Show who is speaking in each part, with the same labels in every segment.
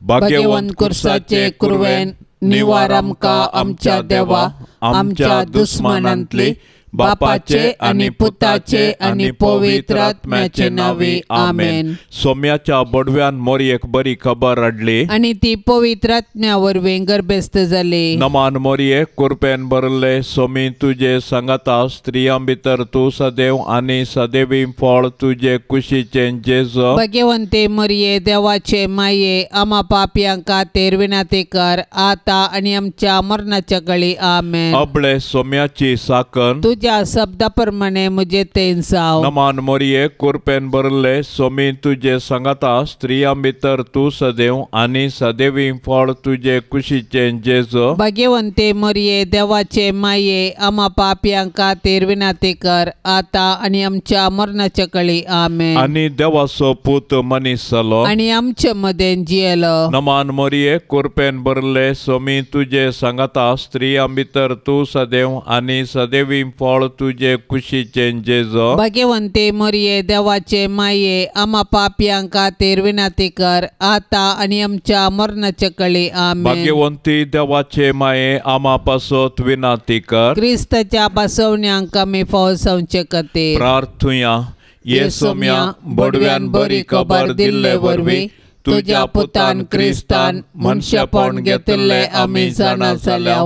Speaker 1: भाग्यवंत कुर्साचे कुरवेन निवार आमकां आमच्या देवा आमच्या दुस्मानांतली बापाचे आनी पुताचे आनी पवित्र आत्म्याचे नांवे आमेन.
Speaker 2: सोम्याच्या बडव्यान मोरयेक बरी खबर हाडली
Speaker 1: आनी ती पवित्र आत्म्या वरवीं गर्भस्थ जाली.
Speaker 2: नमान मोरये कुरपेन भरले सोमी तुजे सांगाता स्त्रियां भितर तूं सदैव आनी सदैवी फळ तुजे कुशीचें जेजू.
Speaker 1: भाग्यवंते मोरये देवाचे माये आमा पापयां खातीर विनंती कर आतां आनी आमच्या मरणाच्या कळी आमेन.
Speaker 2: अबळे सोम्याची साकन
Speaker 1: तुझ्या शब्दा प्रमाणे मुझे तेन जाव.
Speaker 2: नमान मोरये कुरपेन भरले सोमी तुजे सांगाता स्त्रियां भितर तूं सदैव आनी सदैवी फळ तुजे कुशीचें जेजू.
Speaker 1: भाग्यवंते मोरये देवाचे माये आमा पापयां खातीर विनंती कर आतां आनी आमच्या मरणाच्या कळी आमेन.
Speaker 2: आनी देवाचो पूत मनीस जालो
Speaker 1: आनी आमचे मदें जियेलो.
Speaker 2: नमान मोरये कुरपेन भरले सोमी तुजे सांगाता स्त्रियां भितर तूं सदैव आनी सदैवी फळ तुजे कुशीचें जेजू.
Speaker 1: भाग्यवंते मोरये देवाचे माये आमा पापयां खातीर विनंती कर आतां आनी आमच्या मरणाच्या कळी आमेन.
Speaker 2: भाग्यवंती देवाचे माये आमा पासत विनंती कर.
Speaker 1: क्रिस्ताच्या बसवण्यांक आमी फाव जावचे खातीर
Speaker 2: प्रार्थुया. ये सोम्या बडव्यान बरी खबर दिल्ले वरवीं तुज्या पुतान क्रिस्तान मनशेपण घेतिल्लें आमी जाणा जाल्या.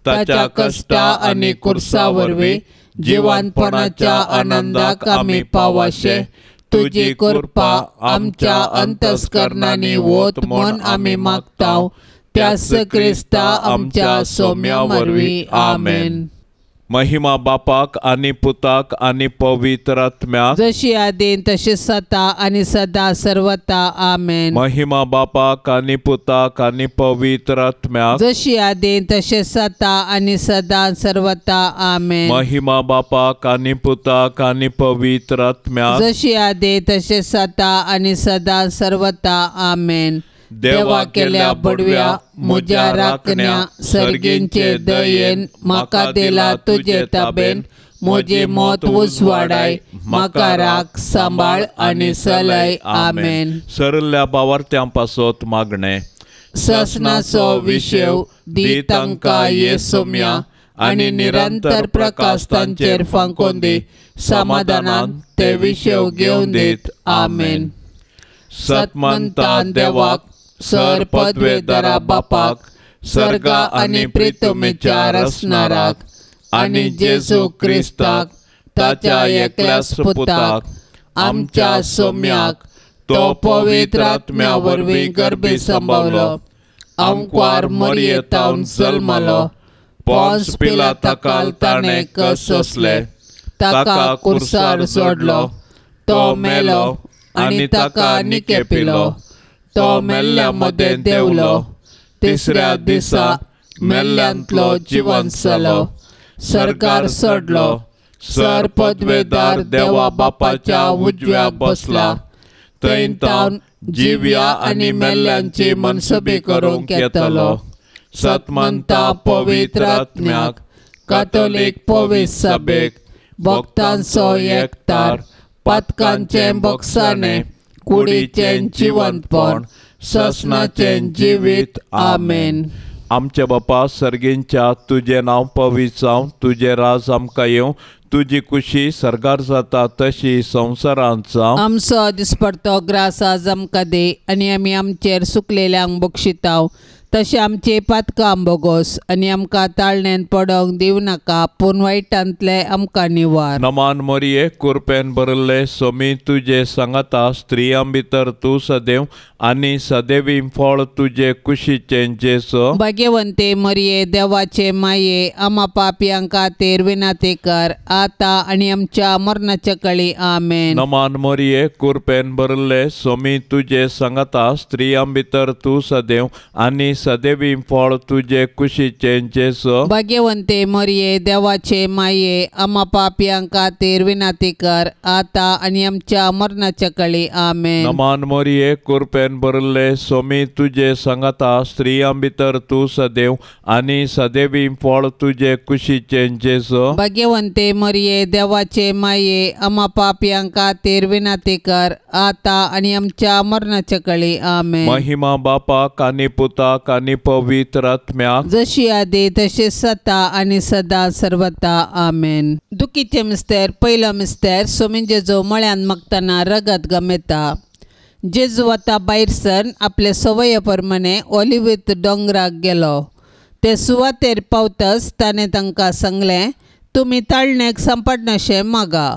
Speaker 2: ताच्या कश्टा आनी कुर्सा वरवीं जिवानपणाच्या आनंदाक आमी पावाशे तुजी कृपा आमच्या अंतस्करणांनी वत म्हूण आमी मागता त्याच क्रिस्ता आमच्या सोम्या वरवीं आमेन. महिमा बापाक आनी पुताक आनी पवित्र आत्म्याक
Speaker 1: जशी आदीन तशी सता आनी सदा सर्वता आमेन.
Speaker 2: महिमा बापाक आनी पुताक आनी पवित्र आत्म्याक
Speaker 1: जशी आदीन तशी सता आनी सदा सर्वता आमेन.
Speaker 2: महिमा बापाक आनी पुताक आनी पवित्र आत्म्याक
Speaker 1: जशी आदीन तशी सता आनी सदा सर्वता आमेन. देवा केल्या बडव्या म्हज्या राखण्या सर्गींचे दयेन म्हाका दिला तुजे ताबेन म्हजें मत उजवाडाय म्हाका राख सांबाळ आनी सलय आमेन.
Speaker 2: सरल्या बावार्थ्यां पासत मागणें.
Speaker 1: ससनाचो विशेव दी तांकां ये सोम्या आनी निरंतर प्रकाश तांचेर फांकोवन दी समाधानान ते विशेव घेवन दीत आमेन.
Speaker 2: सतमंता देवाक सर पदवेदारा बापाक सर्गा आनी प्रितमेच्या रचणाराक आनी जेजू क्रिस्ताक ताच्या एकल्याच पुताक आमच्या सोम्याक तो पवित्र आत्म्या वरवीं गर्भी संभवलो आमकार मरयेतावन जल्मलो पोन्स पिलाताकाल ताणें कस सोंसले ताका कुर्सार जोडलो तो मेलो आनी ताका निकेपिलो तो मेल्ल्या मदें देंवलो तिसऱ्या दिसा मेल्ल्यांतलो जिवंत जालो सरकार चडलो सर पदवेदार देवा बापाच्या उजव्या बसला थंय तावन जिव्या आनी मेल्ल्यांची मनसबी करूंक येतलो. सतमंता पवित्र आत्म्याक कातोलीक पवित्र सभेक भक्तांचो एकतार पातकांचें बोगसाणें कुडीचें जिवंतपण ससनाचें जिवीत आमेन. आमच्या बापा सर्गींच्या तुजें नांव पवित्र जावं तुजें राज आमकां येवं तुजी कुशी सर्गार जाता तशी संवसारांत जावं.
Speaker 1: आमचो दिसपडतो ग्रास आज आमकां दी आनी आमी आमचेर सुकलेल्यांक बक्षिताव तशें आमचे पातकां बोगोस आनी आमकां ताळण्यान पडोंक दिवं नाका पूण वायटांतलें आमकां निवार.
Speaker 2: नमान मोरये कुरपेन भरिल्ले सोमी तुजे सांगाता स्त्रियां भितर तूं सदैव आनी सदैवी फळ तुजे कुशीचें जेजू.
Speaker 1: भाग्यवंते मरये देवाचे माये आमा पापयां खातीर विनंती कर आतां आनी आमच्या मरणाच्या कळी आमेन.
Speaker 2: नमान मोरये कुरपेन भरिल्ले सोमी तुजे सांगाता स्त्रियां भितर तूं सदैव आनी सदैवी फळ तुजे कुशीचें जेजू।
Speaker 1: भाग्यवंते मरिये देवाचे माये आम्हा पापयां खातीर विनंती कर आता आनी आमच्या मरणाच्या कळी आमेन।
Speaker 2: नमान मोरये कृपेन भरिल्ले स्वामी तुजे सांगाता स्त्रियां भितर तूं सदैव आनी सदैवी फळ तुजे कुशीचें जेजू।
Speaker 1: भाग्यवंते मरिये देवाचे माये आम्हा पापयां खातीर विनंती कर आता आनी आमच्या मरणाच्या कळी आमेन।
Speaker 2: महिमा बापाक आनी पुताक आनी पवित्र आत्म्याक
Speaker 1: जशी आदी तशी सता आनी सदा सर्वता आमेन। दुखीचे मिस्तेर पयलो मिस्तेर स्वामी जेजू मळ्यान मागतना रगत गमेता। जेजू आतां भायर सरून आपले सवये प्रमाणे ओलिवीत दोंगराक गेलो। ते सुवातेर पावतच ताणें तांकां सांगलें तुमी ताळणेक सांपडनाशें मागा।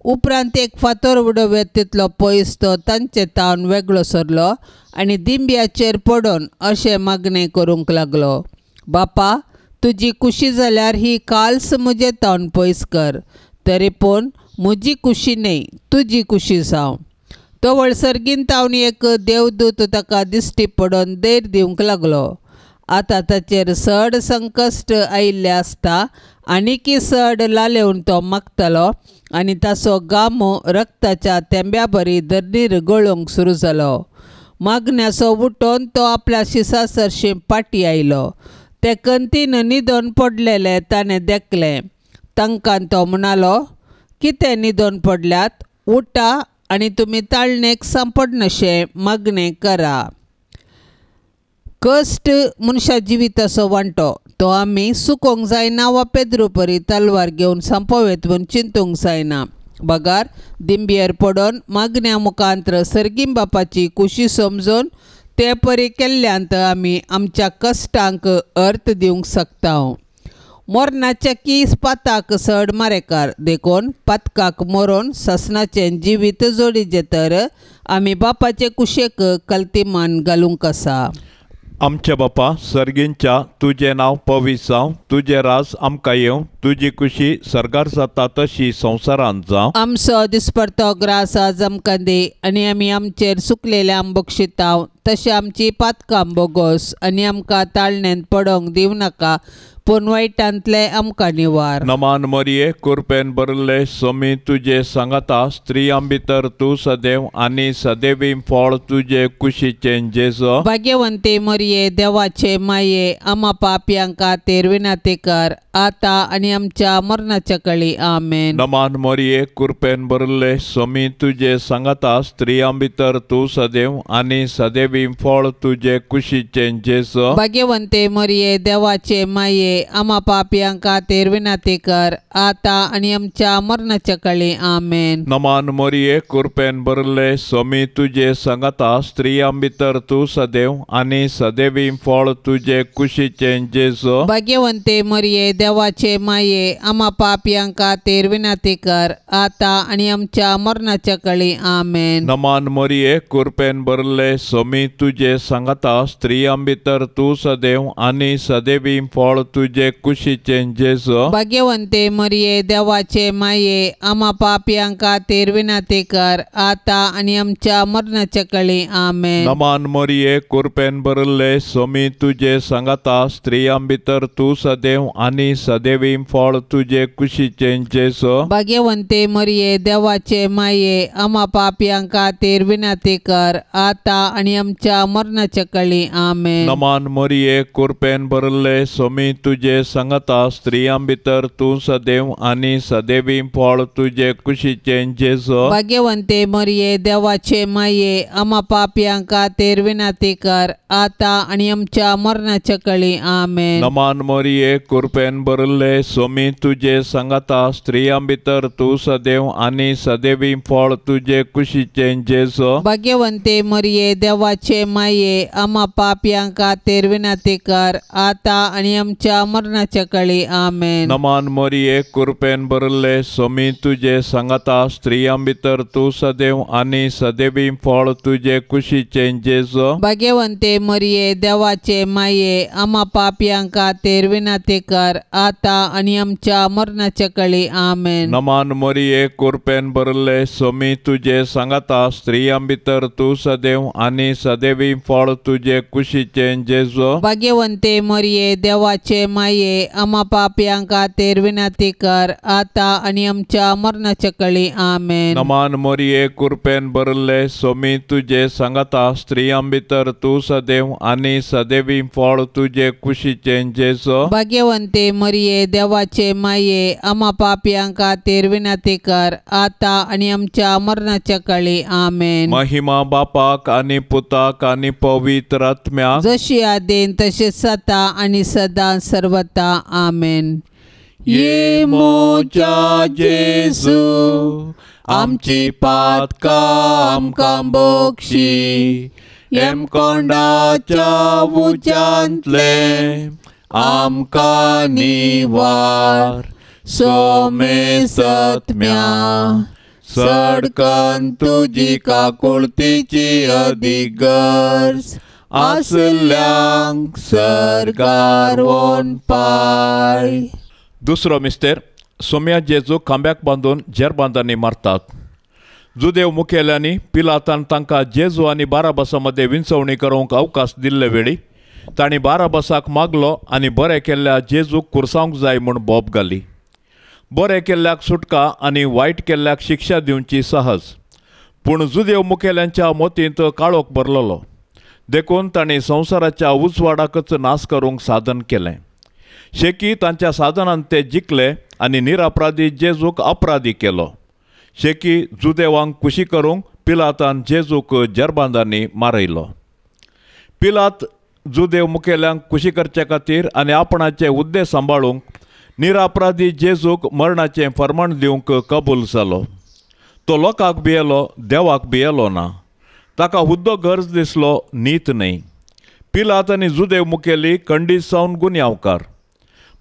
Speaker 1: उपरांत एक फातर उडोवयत तितलो पयस तो तांचे तावन वेगळो सरलो आनी दिंब्याचेर पडून अशें मागणें करूंक लागलो, बापा तुजी कुशी जाल्यार ही काल्स म्हजे तावन पयस कर, तरी पूण म्हजी कुशी न्हय तुजी कुशी जावं। तो वळसर्गीन तावन एक देवदूत ताका दिश्टी पडून धैर्य दिवंक लागलो। आतां ताचेर चड संकश्ट आयिल्लें आसता आनीकय चड लालेवन तो मागतालो आनी ताचो गामो रक्ताच्या तेंब्या बरी धरणीर गळोवंक सुरू जालो। मागण्याचो उठोवन तो आपल्या शिसा सरशी फाटीं आयलो। ते कंतीन न्हिदोन पडलेले ताणें देखलें। तांकां तो म्हणालो कितें न्हिदोन पडल्यात, उठा आनी तुमी ताळणेक सांपडनाशें मागणें करा। कश्ट मनशा जिविताचो वांटो, तो आमी सुकोवंक जायना वा पेद्रू परी तलवार घेवन सांपोवयत म्हूण चिंतूंक जायना, बगार दिंब्येर पडून मागण्या मुखांत्र सर्गीं बापाची कुशी समजून ते परी केल्ल्यांत आमी आमच्या कश्टांक अर्थ दिवंक शकता। मरणाच्या कीस पाताक चड मारेकार, देखून पातकाक मरोन सासणाचें जिवीत जोडीचें तर आमी बापाचे कुशेक कल्तीमान घालूंक आसा।
Speaker 2: आमच्या बापा सर्गींच्या तुजें नांव पवित्र जावं, तुजें राज आमकां येवं, तुजी कुशी सर्गार जाता तशी संवसारांत जावं।
Speaker 1: आमचो दिसपडतो ग्रास आज आमकां दी आनी आमी आमचेर सुकलेल्या बक्षिताव तशें आमची पातकां बोगोस आनी आमकां ताळणेंत पडोवंक दिवं नाका पूण वायटांतलें आमकां निवार।
Speaker 2: नमान मरिये कृपेन भरिल्ले स्वामी तुजे सांगाता स्त्रियां भितर तूं सदैव आनी सदैवी फळ तुजे कुशीचें जेजू।
Speaker 1: भाग्यवंती मरिये देवाचे माये आम्हा पापयां खातीर विनंती कर आता आनी आमच्या मरणाच्या कळी आमेन।
Speaker 2: नमान मरिये कृपेन भरिल्ले स्वामी तुजे सांगाता स्त्रियां भितर तूं सदैव आनी सदैवी फळ तुजे कुशीचें जेजू।
Speaker 1: भाग्यवंती मरिये देवाचे माये आम्हा पापयां खातीर विनंती कर आता आनी आमच्या मरणाच्या कळी आमेन।
Speaker 2: नमान मरिये कृपेन भरिल्ले स्वामी तुजे सांगाता स्त्रियां भितर तूं सदैव आनी सदैवी फळ तुजे कुशीचें जेजू।
Speaker 1: भाग्यवंती मरिये देवाचे माये आम्हा पापयां खातीर विनंती कर आता आनी आमच्या मरणाच्या कळी आमेन।
Speaker 2: नमान मरिये कृपेन भरिल्ले स्वामी तुजे सांगाता स्त्रियां भितर तूं सदैव आनी सदैवी फळ तुजे कुशीचें जेजू।
Speaker 1: भाग्यवंते मरिये देवाचे माये आम्हा पापयां खातीर विनंती कर आता आनी आमच्या मरणाच्या कळी आमेन।
Speaker 2: नमान मरिये कृपेन भरिल्ले स्वामी तुजे सांगाता स्त्रियां भितर तूं सदैव आनी सदैवी फळ तुजे कुशीचें जेजू।
Speaker 1: भाग्यवंते मरिये देवाचे माये आम्हा पापयां खातीर विनंती कर आता आनी आमच्या मरणाच्या कळी आमेन।
Speaker 2: नमान मरिये कृपेन भरिल्ले स्वामी तुजे सांगाता स्त्रियां भितर तूं सदैव आनी सदैवी फळ तुजे कुशीचें जेजू।
Speaker 1: भाग्यवंते मरिये देवाचे माये आम्हा पापयां खातीर विनंती कर आता आनी आमच्या मरणाच्या कळी आमेन।
Speaker 2: नमान मरिये कृपेन भरिल्ले स्वामी तुजे सांगाता स्त्रियां भितर तूं सदैव आनी सदैवी फळ तुजे कुशीचें जेजू।
Speaker 1: भाग्यवंते मरिये देवाचे माये आम्हा पापयां खातीर विनंती कर आता आनी आमच्या मरणाच्या काळी आमेन.
Speaker 2: नमान मोरये कृपेन भरिल्ले सोमी तुजे सांगाता स्त्रियां भितर तूं सदैव आनी सदैवी फळ तुजे कुशीचें जेजू.
Speaker 1: भाग्यवंते मरिये देवाचे माये आमा पापयां खातीर विनंती कर आतां आनी आमच्या मरणाच्या काळी आमेन.
Speaker 2: नमान मोरये कृपेन भरिल्ले सोमी तुजे सांगाता स्त्रियां भितर तूं सदैव आनी सदैवी फळ तुजे कुशीचें जेजू.
Speaker 1: भाग्यवंते मरिये देवाचे माये आमा पापयां खातीर विनंती कर आतां आनी आमच्या मरणाच्या काळी आमेन.
Speaker 2: नमान मोरये कृपेन भरिल्ले सोमी तुजे सांगाता स्त्रियां भितर तूं सदैव आनी सदैवी फळ तुजे कुशीचें जेजू.
Speaker 1: भाग्यवंते मरिये देवाचे माये आमा पापयां खातीर विनंती कर आतां आनी आमच्या मरणाच्या काळी आमेन.
Speaker 2: महिमा बापाक आनी पुताक आनी पवित्र आत्म्याक
Speaker 1: जशी आदीन तशी सदा आनी सदा सर्वता आमेन.
Speaker 2: ये मोजा जेजू आमची पातकां आमकां बक्षी येमकोंडाच्या उज्यांतले आमकां निवार सोमे सत्म्या सडकन तुजी काकुळतीची अदीक गरज आसल्यांक सरकार वोन पाय. दुसरो मिस्तेर सोम्या जेजू खांब्याक बांदून जेरबांदांनी मारतात. जुदेव मुखेल्यांनी पिलातान तांकां जेजू आनी बाराबासा मदें विंचवणी करूंक अवकाश दिल्ले वेळी तांणी बाराबासाक मागलो आनी बरें केल्ल्या जेजूक कुर्सावंक जाय म्हूण बोब घाली. बरें केल्ल्याक सुटका आनी वायट केल्ल्याक शिक्षा दिवची सहज, पूण जुदेव मुखेल्यांच्या मोतींत काळोख भरलेलो देखून तांणी संवसाराच्या उजवाडाकच नाश करूंक साधन केलें. शेकी तांच्या साधनान ते जिखले आनी निरापराधी जेजूक अपराधी केलो. शेकी जुदेवांक खुशी करूंक पिलातान जेजूक जेरबांदांनी मारयलो. पिलात जुदेव मुखेल्यांक खुशी करचे खातीर आनी आपणाचे हुद्दे सांबाळूंक निरापराधी जेजूक मरणाचें फर्माण दिवंक कबूल जालो. तो लोकांक भियेलो, देवाक भियेलो ना. ताका हुद्दो गरज दिसलो, नीत न्हय. पिलात आनी जुदेव मुखेली खंडीत जावन गुन्यांवकार.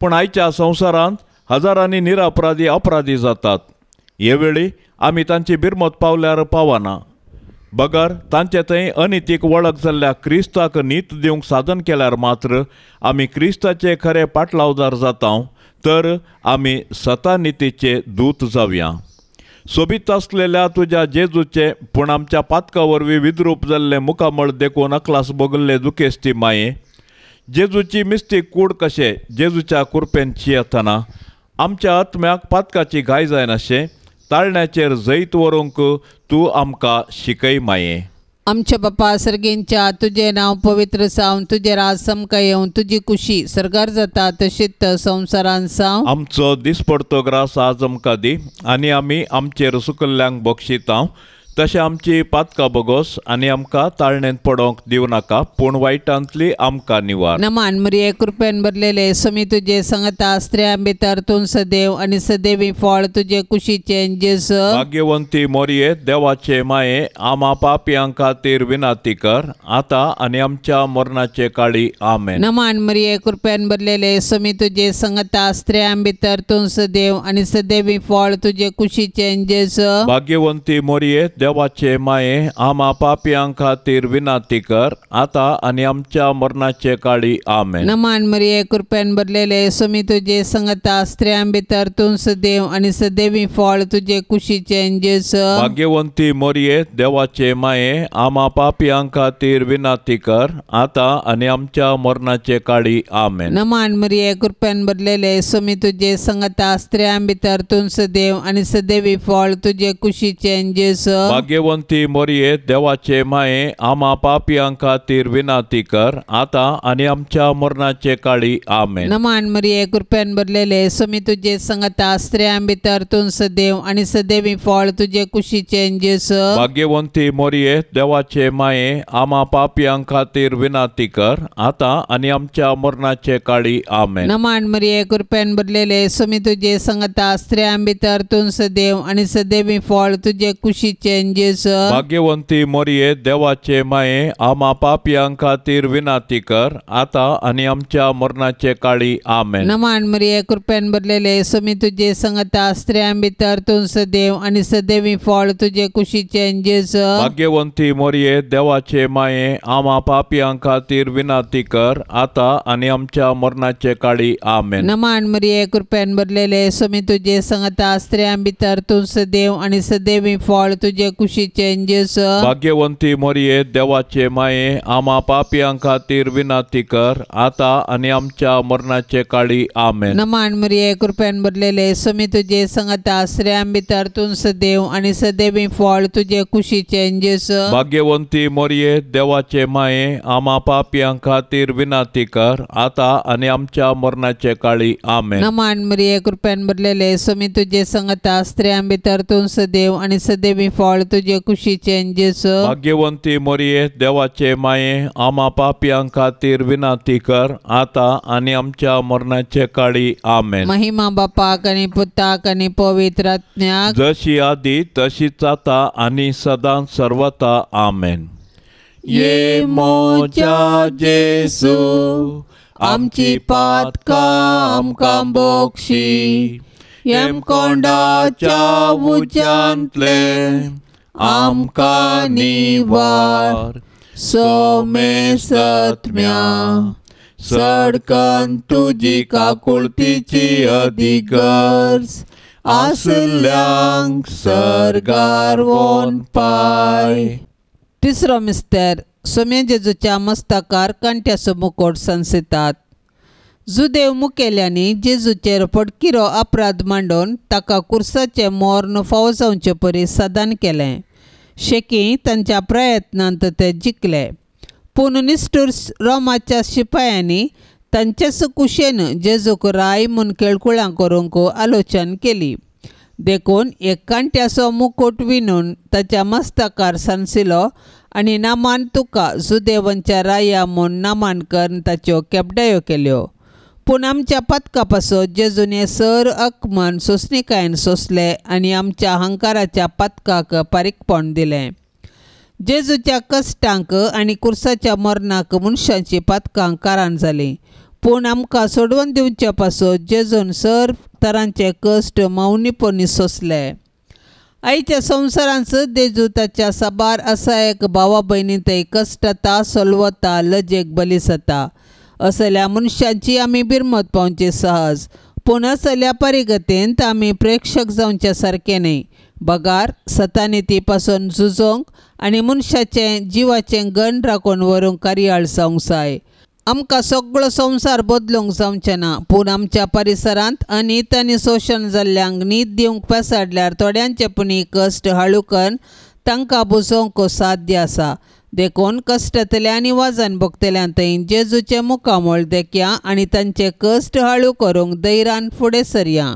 Speaker 2: पूण आयच्या संवसारांत हजारांनी निरापराधी अपराधी जातात. हे वेळी आमी तांची बिरमत पावल्यार पावना, बगर तांचे थंय अनितीक वळख जाल्ल्या क्रिस्ताक नीत दिवंक साधन केल्यार मात्र आमी क्रिस्ताचे खरे पाटलावदार जाता, तर आमी सतानितीचे दूत जावया. सोबीत आसलेल्या तुज्या जेजूचे पूण आमच्या पातका वरवीं विद्रूप जाल्लें मुखामळ देखून अकलास भोगल्ले दुखेस्ती माये, जेजूची मिस्ती कूड कशें जेजूच्या कुरपेन चियेतना आमच्या आत्म्याक पातकाची घाय जायनाशें ताळण्याचेर जैत व्हरूंक तूं आमकां शिकय माये.
Speaker 1: आमच्या बापा सर्गींच्या तुजें नांव पवित्र जावं, तुजें राज समकां येवं, तुजी कुशी सर्गार जाता तशीच संवसारान जावं.
Speaker 2: आमचो दिसपडतो ग्रास आज आमकां दी आनी आमी आमचेर सुकल्ल्यांक बक्षितांव तशें आमची पातकां बोगोस आनी आमकां ताळणेंत पडोवंक दिवं नाका, पूण वायटांतली आमकां निवार.
Speaker 1: नमान मरिये कृपेन भरलेले समी तुजे संगता स्त्रियां भितर तूं सदैव आनी सदैवी फळ तुजे कुशीचें जेजू.
Speaker 2: भाग्यवंती मोरये देवाचे माये आमा पापयां खातीर विनंती कर आतां आनी आमच्या मरणाचे काळी आमेन.
Speaker 1: नमान मरिये कृपेन भरलेले समी तुजे संगता स्त्रियां भितर तूं सदैव आनी सदैवी फळ तुजे कुशीचें जेजू.
Speaker 2: भाग्यवंती मोरये देवाचे माये आमा पापयां खातीर विनंती कर आतां आनी आमच्या मरणाचे काळी आमेन.
Speaker 1: नमान मरिये कृपेन भरलेले समी तुजे संगता स्त्रियां भितर तूं सदैव आनी सदैवी फळ तुजे कुशीचें जेजू.
Speaker 2: भाग्यवंती मोरये देवाचे माये आमा पापयां खातीर विनंती कर आतां आनी आमच्या मरणाचे काळी आमेन.
Speaker 1: नमान मरिये कृपेन भरलेले समी तुजे संगता स्त्रियां भितर तूं सदैव आनी सदैवी फळ तुजे कुशीचें जेजू.
Speaker 2: भाग्यवंती मोरये देवाचे माये आमा पापयां खातीर विनंती कर आतां आनी आमच्या मरणाचे काळी आमेन.
Speaker 1: नमान मरिये कृपेन भरलेले समी तुजे संगता स्त्रियां भितर तूं सदैव आनी सदैवी फळ तुजे कुशीचें जेजू.
Speaker 2: भाग्यवंती मोरये देवाचे माये आमा पापयां खातीर विनंती कर आतां आनी आमच्या मरणाचे काळी आमेन.
Speaker 1: नमान मरिये कृपेन भरलेले समी तुजे संगता स्त्रियां भितर तूं सदैव आनी सदैवी फळ तुजे कुशीचें कुशीचें जेजू.
Speaker 2: भाग्यवंती मोरये देवाचे माये आमा पापयां खातीर विनाती कर आतां आनी आमच्या मरणाचे काळी. आमेन.
Speaker 1: नमान मरिये कृपेन भरलेले स्वामी तुजे संगता, स्त्रियां भितर तूं सदैव आनी सदैवी फळ तुजे कुशीचें जेजू.
Speaker 2: भाग्यवंती मोरये देवाचे माये आमा पापयां खातीर विनाती कर आतां आनी आमच्या मरणाचे काळी. आमेन.
Speaker 1: नमान मरिये कृपेन भरलेले स्वामी तुजे संगता, स्त्रियां भितर तूं सदैव आनी सदैवी फळ तुजे कुशीचें जेजू.
Speaker 2: भाग्यवंती मोरये देवाचे माये आमा पापयां खातीर विनाती कर आतां आनी आमच्या मरणाचे काळी. आमेन.
Speaker 1: नमान मरिये कृपेन भरलेले स्वामी तुजे संगता, स्त्रियां भितर तूं सदैव आनी सदैवी फळ तुजे कुशीचें जेजू.
Speaker 2: भाग्यवंती मोरये देवाचे माये आमा पापयां खातीर विनाती कर आतां आनी आमच्या मरणाचे काळी. आमेन.
Speaker 1: नमान मरिये कृपेन भरलेले स्वामी तुजे संगता, स्त्रियां भितर तूं सदैव आनी सदैवी फळ तुजे कुशीचें जेजू.
Speaker 2: भाग्यवंती मोरये देवाचे माये आमा पापयां खातीर विनाती कर आतां आनी आमच्या मरणाचे काळी. आमेन.
Speaker 1: महिमा बापाक आनी पुताक आनी पवित्र आत्म्याक,
Speaker 2: जशी आदी तशीच आतां आनी सदां सर्वता. आमेन. ये मोजा जेसू आमची पातकां आमकां बोक्षी, हेमकोंडाच्या उज्यांतले आमकां निवार, सोमे सत्म्या सडकन तुजी काकुळतीची अधिगर्ज आसल्यांक सर्गार वोन पाय.
Speaker 1: तिसरो मिस्तर सोम्या जेजूच्या मस्तकार कांट्याचो मुकोट संसितात. जुदेव मुखेल्यांनी जेजूचेर फटकिरो अपराध मांडून ताका कुर्साचें मोर्न फावो जावचे परी साधन केलें. शेकी तांच्या प्रयत्नांत ते जिखले, पूण निश्ठूर रोमाच्या शिपायांनी तांच्याच कुशेन जेजूक राय म्हूण केळकुळां करूंक आलोचन केली. देखून एक कांट्याचो मुकोट विणून ताच्या मस्तकार सांसिलो आनी नामान तुका जुदेवांच्या राया म्हूण नामान करून ताच्यो केपडायो केल्यो. पूण आमच्या पातका पासत जेजून हें सर अकमन सोंसणिकायेन सोंसलें आनी आमच्या अहंकाराच्या पातकाक पारीकपण दिलें. जेजूच्या कश्टांक आनी कुर्साच्या मरणाक मनशांची पातकां कारण जालीं, पूण आमकां सोडोवन दिवचे पासत जेजून सर तरांचे कश्ट मौनीपणी सोंसले. आयच्या संवसारांत जेजू ताच्या साबार असायक भावा भयणी थंय कश्टता, सोलवता, लजेक बली जाता. असल्या मनशांची आमी बिरमत पावची सहज, पूण असल्या परिगतेंत आमी प्रेक्षक जावचे सारकें न्हय, बगार सतानिती पासून झुजोंक आनी मनशाचें जिवाचें गण राखून व्हरूंक कार्याळ जावंक जाय. आमकां सगळो संवसार बदलूंक जावचें ना, पूण आमच्या परिसरांत अनीत आनी शोशण जाल्ल्यांक नीत दिवंक पेसाडल्यार थोड्यांचे पुणी कश्ट हाळू करून तांकां बुजोवंक साध्य आसा. देखून कश्टांतल्या आनी वाजन भोगतल्यां थंय जेजूचें मुखामळ देखया आनी तांचे कश्ट हाळू करूंक धैर्यान फुडें सरया.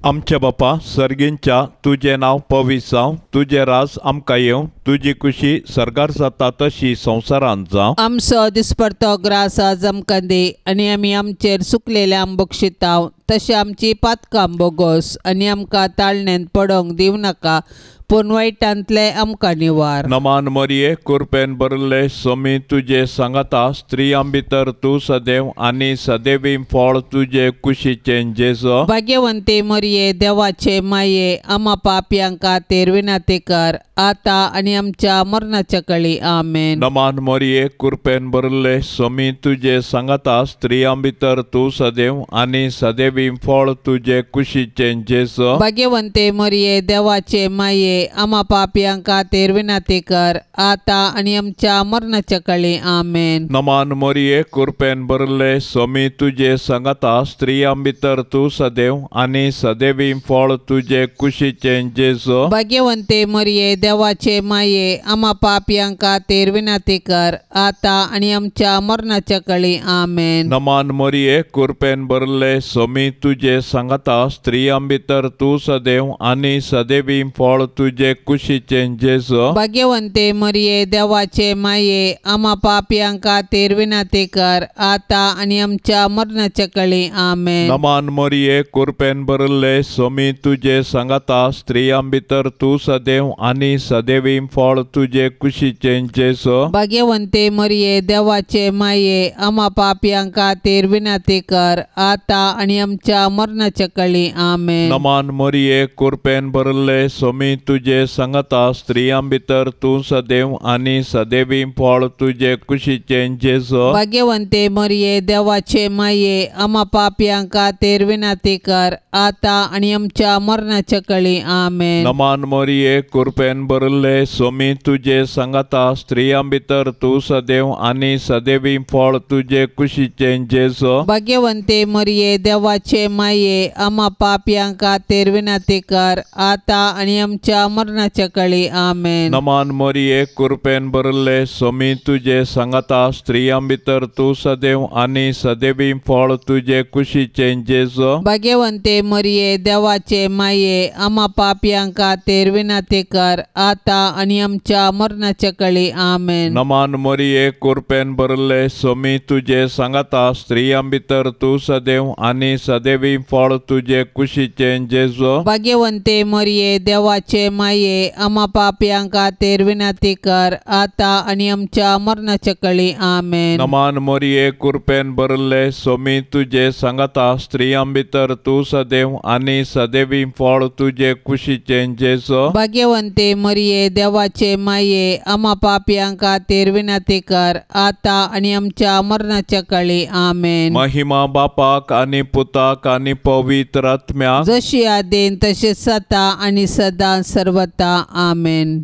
Speaker 2: आमच्या बापा सर्गींच्या तुजें नांव पवित्र जावं, तुजें राज आमकां येवं, तुजी कुशी सर्गार जाता तशी संवसारांत जावं.
Speaker 1: आमचो दिसपडतो ग्रास आज आमकां दी आनी आमी आमचेर सुकलेल्या बक्षिताव तशें आमची पातकां बोगोस आनी आमकां ताळण्यांत पडोवंक दिवं नाका, पूण वायटांतले आमकां निवार.
Speaker 2: नमान मरिये कुरपेन भरिल्ले स्वामी तुजे सांगाता, स्त्रियां भितर तूं सदैव आनी सदैवी फळ तुजे कुशीचें जेजू.
Speaker 1: भाग्यवंती मरिये देवाचे माये आमा पापयां खातीर विनंती कर आतां आनी आमच्या मरणाच्या कळी. आमेन.
Speaker 2: नमान मरिये कुरपेन भरिल्ले स्वामी तुजे सांगाता, स्त्रियां भितर तूं सदैव आनी सदैवी फळ तुजे कुशीचें जेजू.
Speaker 1: भाग्यवंती मरिये देवाचे माये आमा पापयां खातीर विनंती कर आतां आनी आमच्या मरणाच्या कळी. आमेन.
Speaker 2: नमान मरिये कुरपेन भरिल्ले स्वामी तुजे सांगाता, स्त्रियां भितर तूं सदैव आनी सदैवी फळ तुजे कुशीचें जेजू.
Speaker 1: भाग्यवंती मरिये देवाचे माये आमा पापयां खातीर विनंती कर आतां आनी आमच्या मरणाच्या कळी. आमेन.
Speaker 2: नमान मरिये कुरपेन भरिल्ले स्वामी तुजे सांगाता, स्त्रियां भितर तूं सदैव आनी सदैवी फळ तुजे कुशीचें जेजू.
Speaker 1: भाग्यवंते मरिये देवाचे माये आमा पापयां खातीर विनंती कर आता आनी आमच्या मरणाच्या कळी. आमेन.
Speaker 2: नमान मरिये कृपेन भरिल्ले स्वामी तुजे सांगाता, स्त्रियां भितर तूं सदैव आनी सदैवी फळ तुजे कुशीचें जेजू.
Speaker 1: भाग्यवंते मरिये देवाचे माये आमा पापयां खातीर विनंती कर आता आनी आमच्या मरणाच्या कळी. आमेन.
Speaker 2: नमान मरिये कृपेन भरिल्ले स्वामी तुजे सांगाता, स्त्रियां भितर तूं सदैव आनी सदैवी फळ तुजे कुशीचें जेजू.
Speaker 1: भाग्यवंते मरिये देवाचे माये आमा पापयां खातीर विनंती कर आता आनी आमच्या मरणाच्या कळी. आमेन.
Speaker 2: नमान मरिये कृपेन भरिल्ले स्वामी तुजे सांगाता, स्त्रियां भितर तूं सदैव आनी सदैवी फळ तुजे कुशीचें जेजू.
Speaker 1: भाग्यवंते मरिये देवाचे माये आमा पापयां खातीर विनंती कर आता आनी आमच्या मरणाच्या कळी. आमेन.
Speaker 2: नमान मरिये कृपेन भरिल्ले स्वामी तुजे सांगाता, स्त्रियां भितर तूं सदैव आनी सदैवी फळ तुजे कुशीचें जेजू.
Speaker 1: भाग्यवंते मरिये देवाचे माये आमा पापयां खातीर विनंती कर आता आनी आमच्या मरणाच्या कळी. आमेन.
Speaker 2: नमान मरिये कृपेन भरिल्ले स्वामी तुजे सांगाता, स्त्रियां भितर तूं सदैव आनी सदैवी फळ तुजे कुशीचें जेजू.
Speaker 1: भाग्यवंते मरिये देवाचे माये आमा पापयां खातीर विनंती कर आता आनी आमच्या मरणाच्या कळी. आमेन.
Speaker 2: नमान मरिये कृपेन भरिल्ले स्वामी तुजे सांगाता, स्त्रियां भितर तूं सदैव आनी सदैवी फळ तुजे कुशीचें जेजू.
Speaker 1: भाग्यवंते मरिये देवाचे माये आमा पापयां खातीर विनंती कर आता आनी आमच्या मरणाच्या कळी. आमेन.
Speaker 2: महिमा बापाक आनी पुताक आनी पवित्र आत्म्याक,
Speaker 1: जशी आदीन तशी सता आनी सदा सर्वता. आमेन.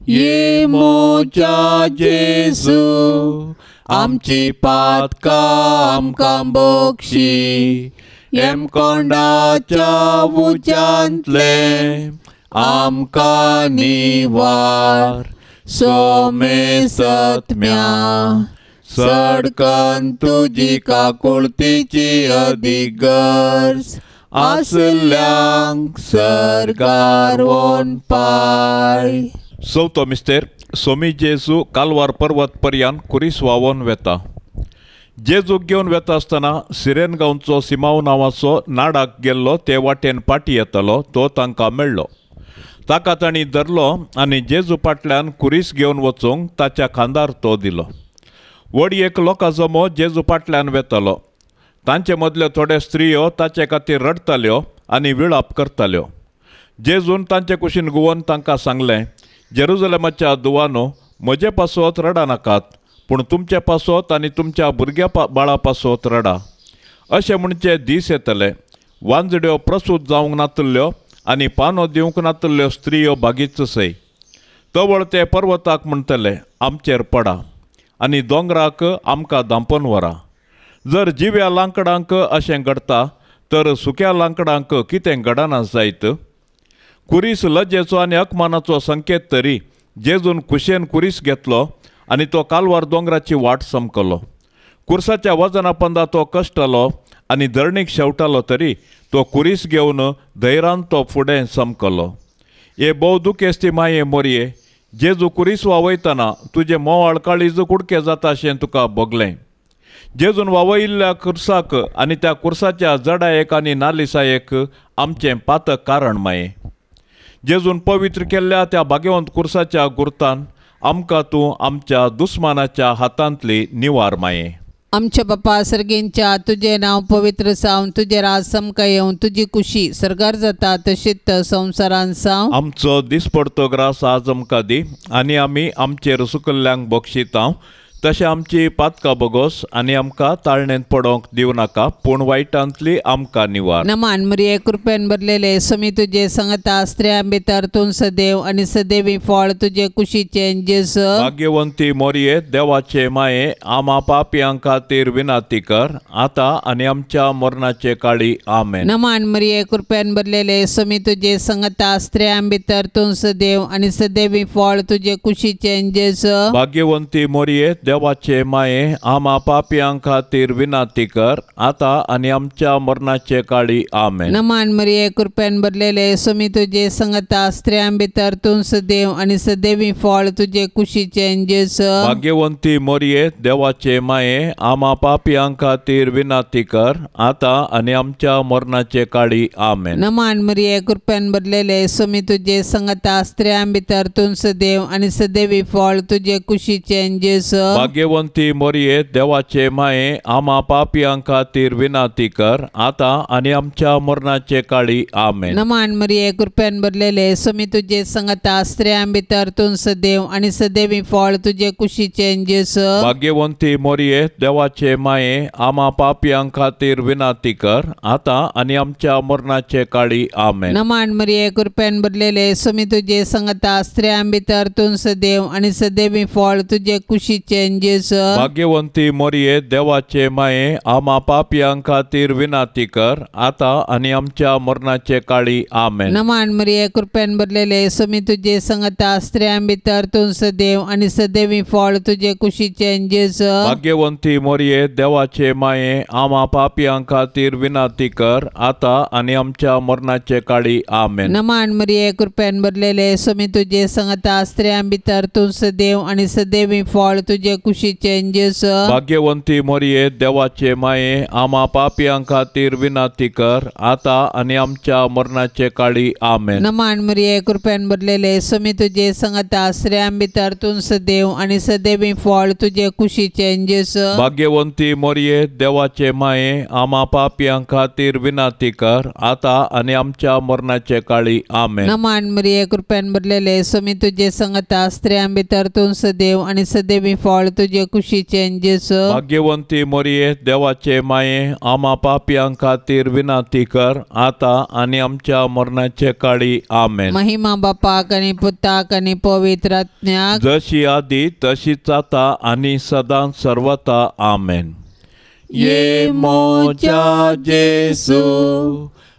Speaker 2: ये मोजा जेजू आमची पातकां आमकां बक्षी, येमकोंडाच्या उज्यांतले आमकां निवार. सोमे सत्म्या सडकन तुजी काकुळतीची अदीक गरज आसल्यांक सर्गार वोन पाय. चवथो मिस्तेर सोमी जेजू कालवार पर्वत पर्यान कुरीस व्हांवोन वेता. जेजूक घेवन वेता आसतना सिरेन गांवचो सिमाव नांवाचो नाडाक गेल्लो ते वाटेन पाटी येतालो तो तांकां मेळ्ळो. ताका तांणी धरलो आनी जेजू फाटल्यान कुरीस घेवन वचूंक ताच्या खांदार तो दिलो. व्हड एक लोकां जमो जेजू फाटल्यान वेतालो. तांचे मदल्यो थोड्यो स्त्रियो ताचे खातीर रडटाल्यो आनी विळाप करताल्यो. जेजून तांचे कुशीन गुवोन तांकां सांगलें, जेरुजलेमाच्या दुवानो म्हजे पासत रडा नाकात, पूण तुमचे पासत आनी तुमच्या भुरग्या बाळा पासत रडा. अशें म्हणचे दीस येतले, वांजड्यो प्रसूत जावंक नातल्ल्यो आनी पानो दिवंक नातल्ल्यो स्त्रियो बागीच सय. तवळ ते पर्वताक म्हणटले आमचेर पडा आनी दोंगराक आमकां धांपून व्हरा. जर जिव्या लांकडांक अशें घडटा तर सुक्या लांकडांक कितें घडना जायत. कुरीस लजेचो आनी अपमानाचो संकेत तरी जेजून कुशेन कुरीस घेतलो आनी तो कालवार दोंगराची वाट समकलो. कुर्साच्या वजना पंदा तो कश्टलो आनी धरणीक शेवटालो तरी तो कुरीस घेवन धैरान तो फुडें समकलो. हे भोव दुखेस्ती माये मोरये, जेजू कुरीस वावयतना तुजें मोवाळ काळीज कुडके जाता अशें तुका भोगलें. जेजून वावयिल्ल्या कुर्साक आनी त्या कुर्साच्या जडायेक आनी नालिसायेक आमचें पातक कारण माये. जेजून पवित्र केल्ल्या त्या भाग्यवंत कुर्साच्या गुर्तान आमकां तूं आमच्या दुस्मानाच्या हातांतली निवार माये.
Speaker 1: आमच्या बापा सर्गेंच्या तुजें नांव पवित्र जावं, तुजें राज समकां येवं, तुजी कुशी सर्गार जाता तशीच संवसारान जावं.
Speaker 2: आमचो दिसपडतो ग्रास आज आमकां दी आनी आमी आमचेर सुकल्ल्यांक बक्षितांव तशें आमची पातकां बोगोस आनी आमकां ताळणेंत पडोवंक दिवं नाका, पूण वायटांतली आमकां निवार.
Speaker 1: नमान मरिये कृपेन भरलेले स्वामी तुजे संगता, स्त्रियां भितर तूं सदैव आनी सदैवी फळ तुजे कुशीचें जेजू.
Speaker 2: भाग्यवंती मोरये देवाचे माये आमा पापयां खातीर विनंती कर आतां आनी आमच्या मरणाचे काळी. आमेन.
Speaker 1: नमान मरिये कृपेन भरलेले स्वामी तुजे संगता, स्त्रियां भितर तूं सदैव आनी सदैवी फळ तुजे कुशीचें जेजू.
Speaker 2: भाग्यवंती मोरये देवाचे माये आमा पापयां खातीर विनंती कर आतां आनी आमच्या मरणाचे काळी आमेन।
Speaker 1: नमान मरिये कृपेन भरलेले स्वामी तुजे संगता स्त्रियां भितर तूं सदैव आनी सदैवी फळ तुजे कुशीचें जेजू।
Speaker 2: भाग्यवंती मरिये देवाचे माये आमा पापयां खातीर विनंती कर आतां आनी आमच्या मरणाचे काळी आमेन।
Speaker 1: नमान मरिये कृपेन भरलेले स्वामी तुजे संगता स्त्रियां भितर तूं सदैव आनी सदैवी फळ तुजे कुशीचें जेजू।
Speaker 2: भाग्यवंती मरिये देवाचे माये आमा पापयां खातीर विनंती कर आतां आनी आमच्या मरणाचे काळी आमेन।
Speaker 1: नमान मरिये कृपेन भरलेले स्वामी तुजे संगता स्त्रियां भितर तूं सदैव आनी सदैवी फळ तुजे कुशीचें जेजू।
Speaker 2: भाग्यवंती मरिये देवाचे माये आमा पापयां खातीर विनंती कर आतां आनी आमच्या मरणाचे काळी आमेन।
Speaker 1: नमान मरिये कृपेन भरलेले स्वामी तुजे संगता स्त्रियां भितर तूं सदैव आनी सदैवी फळ तुजे कुशीचें जेजू।
Speaker 2: भाग्यवंती मरिये देवाचे माये आमा पापयां खातीर विनंती कर आतां आनी आमच्या मरणाचे काळी आमेन।
Speaker 1: नमान मरिये कृपेन भरलेले स्वामी तुजे संगता स्त्रियां भितर तूं सदैव आनी सदैवी फळ तुजे कुशीचें जेजू।
Speaker 2: भाग्यवंती मरिये देवाचे माये आमा पापयां खातीर विनंती कर आतां आनी आमच्या मरणाचे काळी आमेन।
Speaker 1: नमान मरिये कृपेन भरलेले स्वामी तुजे संगता स्त्रियां भितर तूं सदैव आनी सदैवी फळ तुजे कुशीचें जेजू।
Speaker 2: भाग्यवंती मरिये देवाचे माये आमा पापयां खातीर विनंती कर आतां आनी आमच्या मरणाचे काळी आमेन।
Speaker 1: नमान मरिये कृपेन भरलेले स्वामी तुजे संगता स्त्रियां भितर तूं सदैव आनी सदैवी फळ तुजे कुशीचें जेजू।
Speaker 2: भाग्यवंती मरिये देवाचे माये आमा पापयां खातीर विनंती कर आतां आनी आमच्या मरणाचे काळी आमेन।
Speaker 1: नमान मरिये कृपेन भरलेले स्वामी तुजे संगता स्त्रियां भितर तूं सदैव आनी सदैवी फळ तुजे कुशीचें जेजू।
Speaker 2: भाग्यवंती मरिये देवाचे माये आमा पापयां खातीर विनंती कर आतां आनी आमच्या मरणाचे काळी आमेन।
Speaker 1: महिमा बापाक आनी पुताक आनी पवित्र आत्म्याक,
Speaker 2: जशी आदी तशीच आतां आनी सदां सर्वता आमेन। ये मोजा जेसू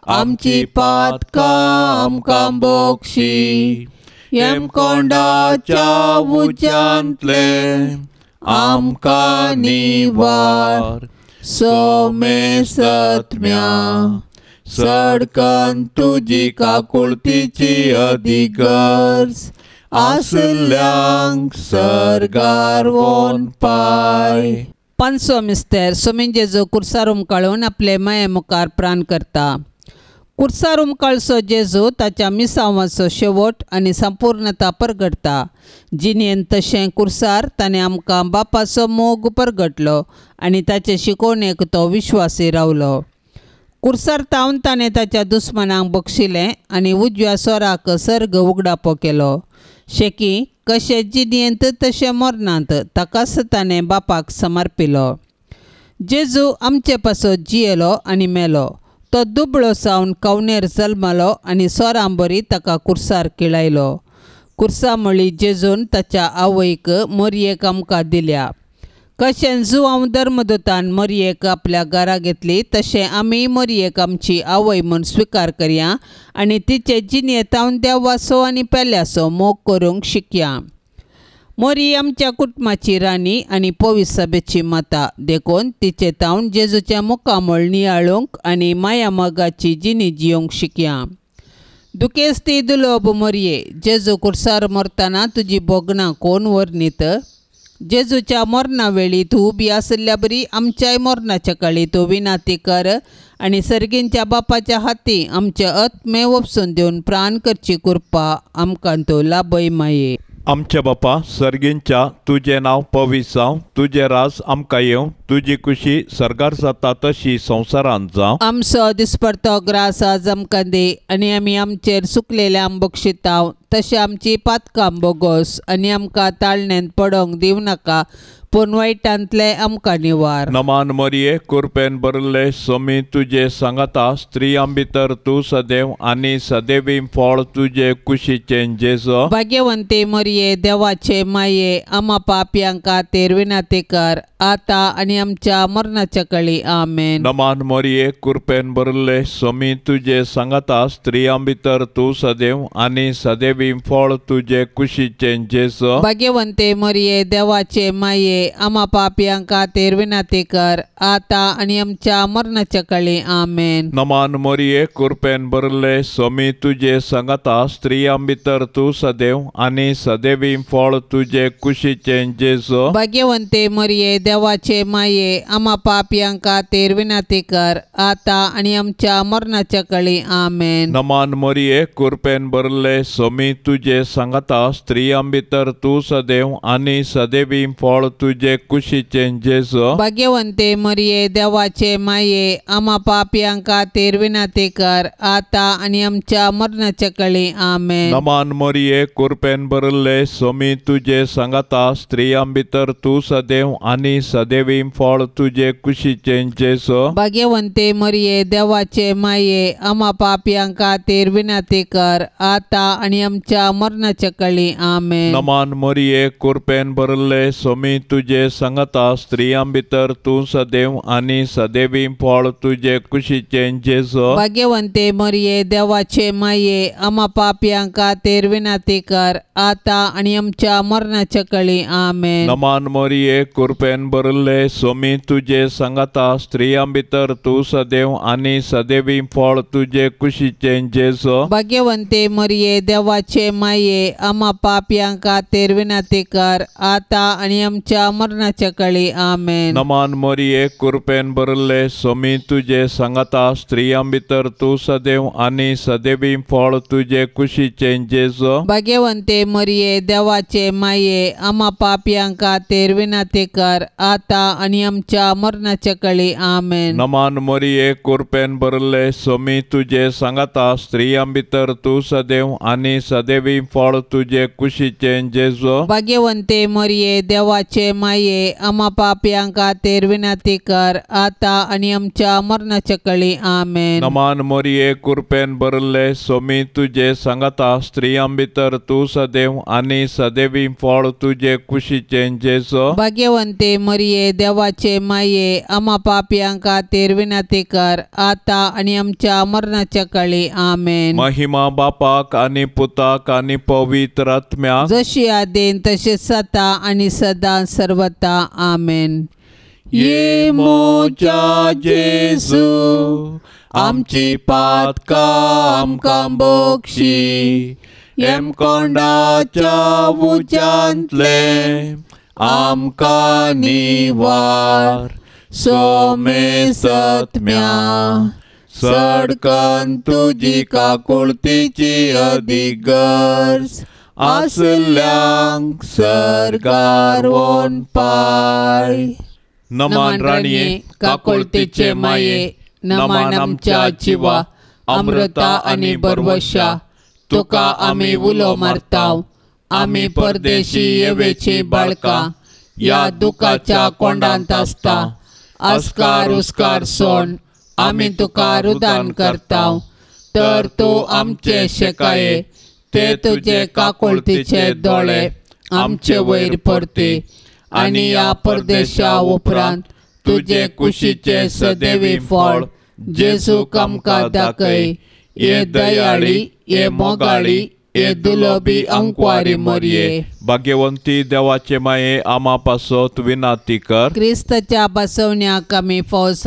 Speaker 1: आमची पातकां आमकां बोक्षी,
Speaker 2: हेमकोंडाच्या उज्यांतले आमकां निवार, सोमेसत्म्या सडकन तुजी काकुळतीची अधिगर्ज आसल्यांक सर्गार वोन पाय।
Speaker 1: पांचवो मिस्तेर स्वामी जेजू कुर्सार उमकाळून आपले माये मुखार प्राण करता। कुर्सार उमकाळचो जेजू ताच्या मिसांवाचो शेवट आनी संपूर्णता परगटता। जिणेन तशें कुर्सार ताणें आमकां बापाचो मोग परगटलो आनी ताचे शिकोवणेक तो विश्वासी रावलो। कुर्सार तावन ताणें ताच्या दुस्मनांक बक्षिलें आनी उजव्या स्वराक सर्ग उगडापो केलो। शेकी कशें जिणेंत तशें मरणांत ताकाच ताणें बापाक समर्पिलो। जेजू आमचे पासत जियेलो आनी मेलो। तो दुबळो जावन कवनेर जल्मलो आनी सोरांबरी ताका कुर्सार किळायलो। कुर्सा म्हळी जेजून ताच्या आवयक मोरयेक आमकां दिल्या। कशें जुवांव धर्मदूतान मोरयेक आपल्या घरा घेतली तशें आमी मोरयेक आमची आवय म्हूण स्विकार करया आनी तिचे जिणेंत देवाचो आनी पेल्याचो मोग करूंक शिकया। मोरी आमच्या कुटुंबाची राणी आनी पवित्र सभेची माता, देखून तिचे तावन जेजूच्या मुखामळ नियाळूंक आनी माया मोगाची जिणी जियोंक शिकया। दुखेस्ती दुलोब मोरये, जेजू कुर्सार मरतना तुजी भोगणां कोण वर्णीत? जेजूच्या मरणा वेळी तूं उबी आशिल्ल्या बरी आमच्याय मरणाच्या काळी तूं विनाती कर आनी सर्गींच्या बापाच्या हाती आमचे आत्मे वपसून दिवन प्राण करची कृपा आमकां तूं लाभय माये।
Speaker 2: आमच्या बापा सर्गींच्या तुजें नांव पवित्र जावं, तुजें राज आमकां येवं, तुजी खुशी सर्गार जाता तशी संवसारांत जावं।
Speaker 1: आमचो दिसपडतो ग्रास आज आमकां दी आनी आमी आमचेर सुकलेल्या बक्षिताव तशें आमची पातकां बोगोस आनी आमकां ताळण्यांत पडोंक दिवं नाका, पूण वायटांतले आमकां निवार।
Speaker 2: नमान मरिये कृपेन भरिल्ले स्वामी तुजे सांगाता, स्त्रियां भितर तूं सदैव आनी सदैवी फळ तुजे कुशीचें जेजू।
Speaker 1: भाग्यवंती मरिये देवाचे माये, आमा पापयां खातीर विनंती कर आतां आनी आमच्या मरणाच्या काळी आमेन।
Speaker 2: नमान मरिये कृपेन भरिल्ले स्वामी तुजे सांगाता, स्त्रियां भितर तूं सदैव आनी सदैवी फळ तुजे कुशीचें जेजू।
Speaker 1: भाग्यवंती मरिये देवाचे माये, माये आमा पापयां खातीर विनंती कर आतां आनी आमच्या मरणाच्या कळी आमेन.
Speaker 2: नमान मोरये कृपेन भरले स्वामी तुजे सांगाता स्त्रियां भितर तूं सदैव आनी सदैवी फळ तुजे कुशीचें जेजू.
Speaker 1: भाग्यवंते मोरये देवाचे माये आमा पापयां खातीर विनंती कर आतां आनी आमच्या मरणाच्या कळी आमेन.
Speaker 2: नमान मोरये कृपेन भरले स्वामी तुजे सांगाता स्त्रियां भितर तूं सदैव आनी सदैवी फळ तुजे कुशीचें जेजू.
Speaker 1: भाग्यवंते मोरये देवाचे माये आमा पापयां खातीर विनंती कर आतां आनी आमच्या मरणाच्या कळी आमेन.
Speaker 2: नमान मोरये कृपेन भरले स्वामी तुजे सांगाता स्त्रियां भितर तूं सदैव आनी सदैवी फळ तुजे कुशीचें जेजू.
Speaker 1: भाग्यवंते मोरये देवाचे माये आमा पापयां खातीर विनंती कर आतां आनी आमच्या मरणाच्या कळी आमेन.
Speaker 2: नमान मोरये कृपेन भरले स्वामी तुजे सांगाता स्त्रियां भितर तूं सदैव आनी सदैवी फळ तुजे कुशीचें जेजू.
Speaker 1: भाग्यवंते मोरये देवाचे माये आमा पापयां खातीर विनंती कर आतां आनी आमच्या मरणाच्या कळी आमेन.
Speaker 2: नमान मोरये कृपेन भरले स्वामी तुजे सांगाता स्त्रियां भितर तूं सदैव आनी सदैवी फळ तुजे कुशीचें जेजू.
Speaker 1: भाग्यवंते मोरये देवाचे माये आमा पापयां खातीर विनंती कर आतां आनी आमच्या मरणाच्या कळी आमेन.
Speaker 2: नमान मोरये कृपेन भरले स्वामी तुजे सांगाता स्त्रियां भितर तूं सदैव आनी सदैवी फळ तुजे कुशीचें जेजू.
Speaker 1: भाग्यवंते मोरये देवाचे माये आमा पापयां खातीर विनंती कर आतां आनी आमच्या मरणाच्या कळी आमेन.
Speaker 2: नमान मोरये कृपेन भरले स्वामी तुजे सांगाता स्त्रियां भितर तूं सदैव आनी सदैवी फळ तुजे कुशीचें जेजू.
Speaker 1: भाग्यवंते मोरये देवाचे माये आमा पापयां खातीर विनंती कर आतां आनी आमच्या मरणाच्या कळी आमेन.
Speaker 2: नमान मोरये कृपेन भरले स्वामी तुजे सांगाता स्त्रियां भितर तूं सदैव आनी सदैवी फळ तुजे कुशीचें जेजू.
Speaker 1: भाग्यवंते मोरये देवाचे माये आमा पापयां खातीर विनंती कर आतां आनी आमच्या मरणाच्या कळी आमेन.
Speaker 2: महिमा बापाक आनी पुताक आनी पवित्र आत्म्याक,
Speaker 1: जशी आदीन तशी सदा आनी सदा सर्वता आमेन.
Speaker 2: ये मोजा जेजू आमची पातकां आमकां बक्षी, येमकोंडाच्या उज्यांतले आमकां निवार. सोमे सत्म्या सडकन तुजी काकुळतीची अदीक गरज आसल्यांक सर्गार वोन पाय. नमान राणये काकुळतीचे माये,
Speaker 1: नमान आमच्या जिवा अमृता आनी बरवशा, तुका आमी उलो मारताव. आमी परदेशी येवेची बाळकां ह्या दुखाच्या कोंडांत आसता. अस्कार उस्कार सोण आमी तुका रुदान करताव, तर तूं आमचे शेकाये ते तुजे काकुळतीचे दोळे आमचे वयर परती आनी ह्या परदेशा उपरांत तुजे कुशीचे सदैवी फळ जेजूक आमकां दाखय. हे दयाळी, हे मोगाळी, हे दुलोबी अंकवारी मोरये.
Speaker 2: भाग्यवंती देवाचे माये आमा पासत विनाती कर.
Speaker 1: क्रिस्ताच्या बसवण्याक आमी फौज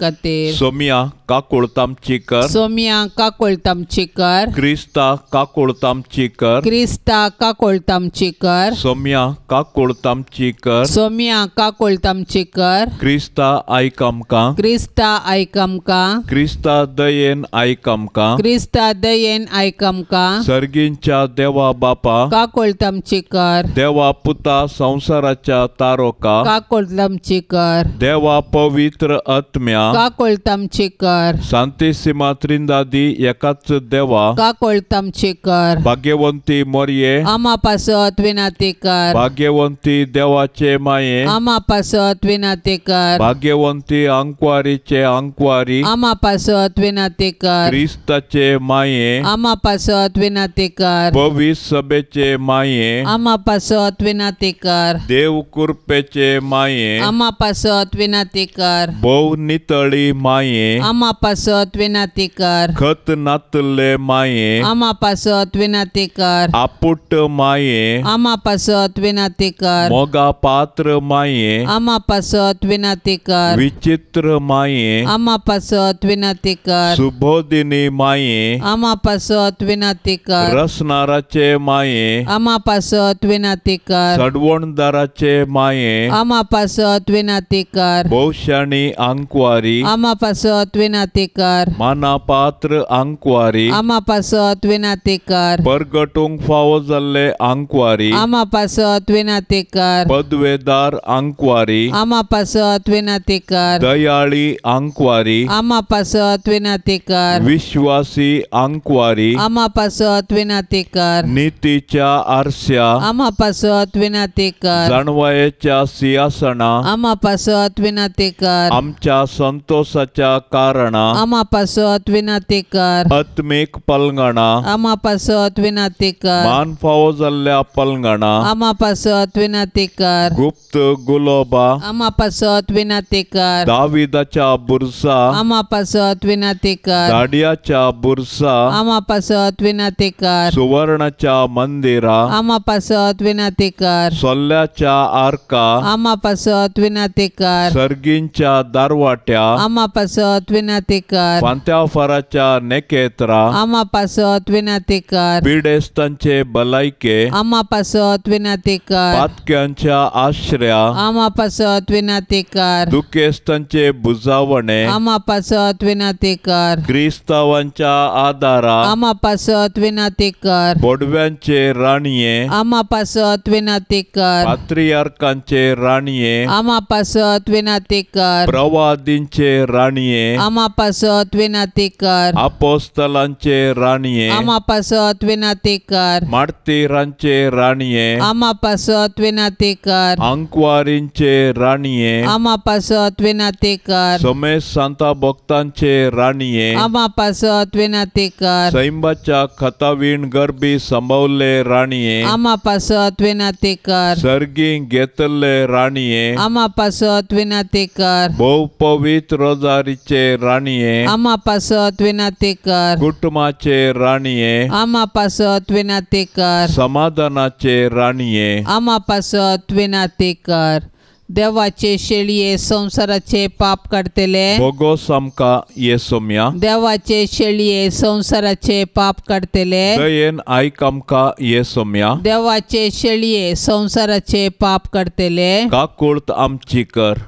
Speaker 1: खातीर.
Speaker 2: सोमिया काकुळतामची कर.
Speaker 1: सोमिया काकुळतामची कर.
Speaker 2: क्रिस्ता काकुळतामची कर.
Speaker 1: क्रिस्ता काकुळतामची कर.
Speaker 2: सोमिया काकुळतामची कर.
Speaker 1: सोमिया काकुळतामची कर.
Speaker 2: क्रिस्ता आयक आमकां.
Speaker 1: क्रिस्ता आयक आमकां.
Speaker 2: क्रिस्ता दयेन आयक आमकां.
Speaker 1: क्रिस्ता दयेन आयक आमकां.
Speaker 2: सर्गींच्या देवा बापा
Speaker 1: काकुळतामची कर.
Speaker 2: देवा पुता संवसाराच्या तारोका
Speaker 1: काकुळतामची कर.
Speaker 2: देवा पवित्र आत्म्या
Speaker 1: काकुळतामची कर.
Speaker 2: सांतिसिमा त्रिंदादी एकाच देवा
Speaker 1: काकुळतामची कर.
Speaker 2: भाग्यवंती मोरये
Speaker 1: आमा पासत विनंती कर.
Speaker 2: भाग्यवंती देवाचे माये
Speaker 1: आमा पासत विनंती कर.
Speaker 2: भाग्यवंती अंकवारीचे अंकवारी
Speaker 1: आमा पासत विनंती कर.
Speaker 2: क्रिस्ताचे माये
Speaker 1: आमा पासत विनंती कर. कर।
Speaker 2: पवित्र सभेचे माये
Speaker 1: आमा पासत विनंती कर।
Speaker 2: देव कृपेचे माये
Speaker 1: आमा पासत विनंती कर।
Speaker 2: भोव नितळी माये
Speaker 1: आमा पासत विनंती कर।
Speaker 2: खत नातले माये
Speaker 1: आमा पासत विनंती कर।
Speaker 2: आपुट माये
Speaker 1: आमा पासत विनंती कर।
Speaker 2: मोगा पात्र माये
Speaker 1: आमा पासत विनंती कर।
Speaker 2: विचित्र माये
Speaker 1: आमा पासत विनंती कर।
Speaker 2: सुबोधिनी माये
Speaker 1: आमा पासत विनंती कर।
Speaker 2: रसनाराचे माये
Speaker 1: आमा पासत विनंती कर।
Speaker 2: सडवणदाराचे माये
Speaker 1: आमा पासत विनंती कर।
Speaker 2: भोवशाणी आंकवारी
Speaker 1: आमा पासत विनंती कर।
Speaker 2: मानापात्र आंकवारी
Speaker 1: आमा पासत विनंती कर।
Speaker 2: परगटूंक फावो जाल्ले आंकवारी
Speaker 1: आमा पासत विनंती कर।
Speaker 2: पदवेदार आंकवारी
Speaker 1: आमा पासत विनंती कर।
Speaker 2: दयाळी आंकवारी
Speaker 1: आमा पासत विनंती कर।
Speaker 2: विश्वासी आंकवारी
Speaker 1: आमा पासत विनंती कर।
Speaker 2: नीतीच्या आरस्या
Speaker 1: आमा पासत विनंती कर।
Speaker 2: जाणवायेच्या सिंहासना
Speaker 1: आमा पासत विनंती कर।
Speaker 2: आमच्या संतोषाच्या कारणा
Speaker 1: आमा पासत विनंती कर।
Speaker 2: आत्मीक पलंगणा
Speaker 1: आमा पासत विनंती कर।
Speaker 2: मान फावो जाल्ल्या पलंगणा
Speaker 1: आमा पासत विनंती कर।
Speaker 2: गुप्त गुलोबा
Speaker 1: आमा पासत विनंती कर।
Speaker 2: दाविदाच्या बुरसा
Speaker 1: आमा पासत विनंती कर।
Speaker 2: दाडियाच्या बुरसा
Speaker 1: आमा पासत विनंती कर।
Speaker 2: सुवर्णाच्या मंदिरा
Speaker 1: आमा पासत विनंती कर।
Speaker 2: सोल्ल्याच्या आर्का
Speaker 1: आमा पासत विनंती कर।
Speaker 2: सर्गींच्या दारवाट्या
Speaker 1: आमा पासत विनंती कर।
Speaker 2: फांत्याफाराच्या नेकेत्रा
Speaker 1: आमा पासत विनंती कर।
Speaker 2: पिडेस्तांचे भलायके
Speaker 1: आमा पासत विनंती कर।
Speaker 2: पातक्यांच्या आश्रया
Speaker 1: आमा पासत विनंती कर।
Speaker 2: दुखेस्तांचे बुजावणे
Speaker 1: आमा पासत विनंती कर।
Speaker 2: क्रिस्तावांच्या आदारा
Speaker 1: आमा पासत विनंती कर।
Speaker 2: बोडव्यांचे राणये
Speaker 1: आमा पासत विनंती कर।
Speaker 2: पात्रियार्कांचे राणये
Speaker 1: आमा पासत विनंती कर।
Speaker 2: प्रवादींचे राणये
Speaker 1: आमा पासत विनंती कर।
Speaker 2: अपोस्तलांचे राणये
Speaker 1: आमा पासत विनंती कर।
Speaker 2: मार्तीरांचे राणये
Speaker 1: आमा पासत विनंती कर।
Speaker 2: आंकवारींचे राणये
Speaker 1: आमा पासत विनंती कर।
Speaker 2: समेत सांता भक्तांचे राणये
Speaker 1: आमा पासत विनंती कर।
Speaker 2: सैंबाच्या खतावीण गर्भी संभवले राणये
Speaker 1: आमा पासत विनंती कर।
Speaker 2: सर्गी घेतले राणये
Speaker 1: आमा पासत विनंती कर।
Speaker 2: भोव पवित्र रोजारीचे राणये
Speaker 1: आमा पासत विनंती कर।
Speaker 2: कुटुंबाचे राणये
Speaker 1: आमा पासत विनंती कर।
Speaker 2: समाधानाचे राणये
Speaker 1: आमा पासत विनंती कर। देवाचे शेळये संसाराचे पाप काडतले
Speaker 2: भोगोस आमकां ये सोम्या।
Speaker 1: देवाचे शेळये संसाराचे पाप काडतले
Speaker 2: दयेन आयक आमकां ये सोम्या।
Speaker 1: देवाचे शेळये संसाराचे पाप काडतले
Speaker 2: काकुळत आमची कर।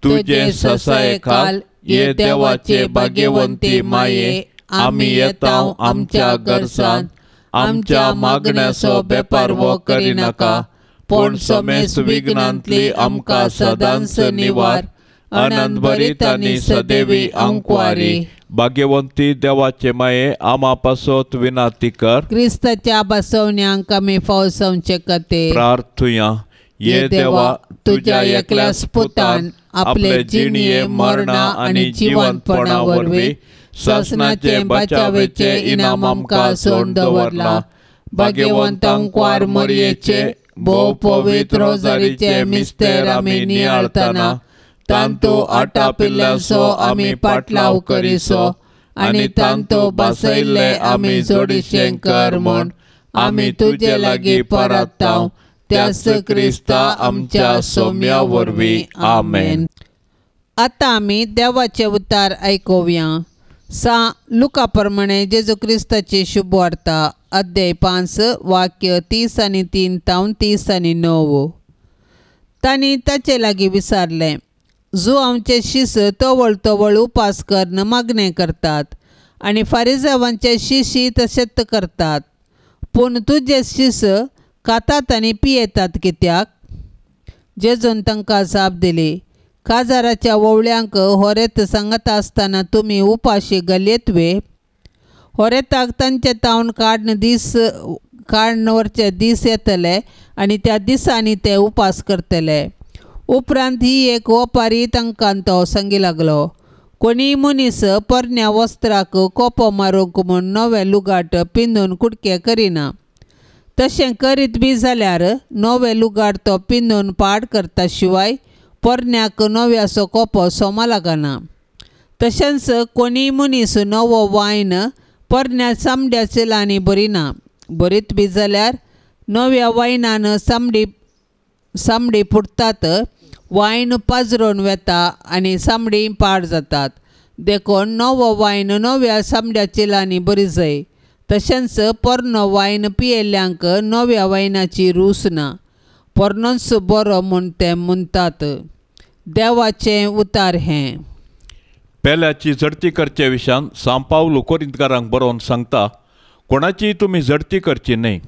Speaker 2: तुझे ससायखाल ये देवाचे भाग्यवंती माये आमी येता आमच्या गरजान आमच्या मागण्याचो बेपारवो करिनाका पूण समेस विघ्नांतली आमकां सदांच निवार। आनंद भरीत आनी सदैवी आंकवारी भाग्यवंती देवाचे माये आमा पासत विनंती कर।
Speaker 1: क्रिस्ताच्या बसवण्यांक आमी फावसवचे कते
Speaker 2: प्रार्थुया। ये देवा तुझ्या एकल्याच पुतान आपले जिणये मरणा आनी जिवंतपणा वरवीं सासणाचे बचावेचे इनाम आमकां सोडून दवरला। भाग्यवंत आंकवार मरयेचे भोव पवित्र रोजारीचे मिस्तेर आमी नियाळतना तांतू आटापिल्ल्याचो आमी पाटलाव करिसो आनी तांतू बसयल्ले आमी जोडीशें कर म्हूण आमी तुजे लागीं परताव त्याच क्रिस्ता आमच्या सोम्या वरवीं आमेन।
Speaker 1: आतां आमी देवाचे उतार आयकुया। सा लुका प्रमाणे जेजू क्रिस्ताची शुभवार्ता अध्याय 5 वाक्य 33 तावन 39। तांणी ताचे लागीं विचारलें, जुआंवचे शीस तवळ तवळ उपास करून मागणें करतात आनी फारिजावांचे शिशी तशेंच करतात, पूण तुजे शीस खातात आनी पियेतात कित्याक? जेजून तांकां जाप दिली, काजाराच्या वोवळ्यांक होरेत सांगता आसतना तुमी उपाशी घालयत वे? होरेताक तांचे तावन काडून व्हरचे दीस येतले आनी त्या दिसांनी ते उपास करतले. उपरांत ही एक ओपारी तांकां तो सांगी लागलो, कोणीय मनीस पोरण्या वस्त्राक कोपो मारूंक म्हूण नवें लुगाट पिंदून कुडके करिना. तशें करीत बी जाल्यार नवें लुगाट तो पिंदून पाड करता शिवाय पोरण्याक नव्याचो कोपो सोमा लागना. तशेंच कोणीय मनीस नवो वायन पोरण्या चामड्या चिलांनी भरिना. भरीत बी जाल्यार नव्या वायनान चामडी फुटतात, वायन पाजरोवन वेता आनी चामडी पाड जातात. देखून नवो वायन नव्या चामड्या चिलांनी बरी जाय. तशेंच पोरणो वायन पियेल्ल्यांक नव्या वायनाची रूच ना. पोरणोच बरो म्हूण ते म्हणटात. देवाचें उतार हें.
Speaker 2: पेल्याची झडती करचे विशयान सांव पावलू कोरिंतकारांक बरोवन सांगता, कोणाचीय तुमी झडती करची न्हय.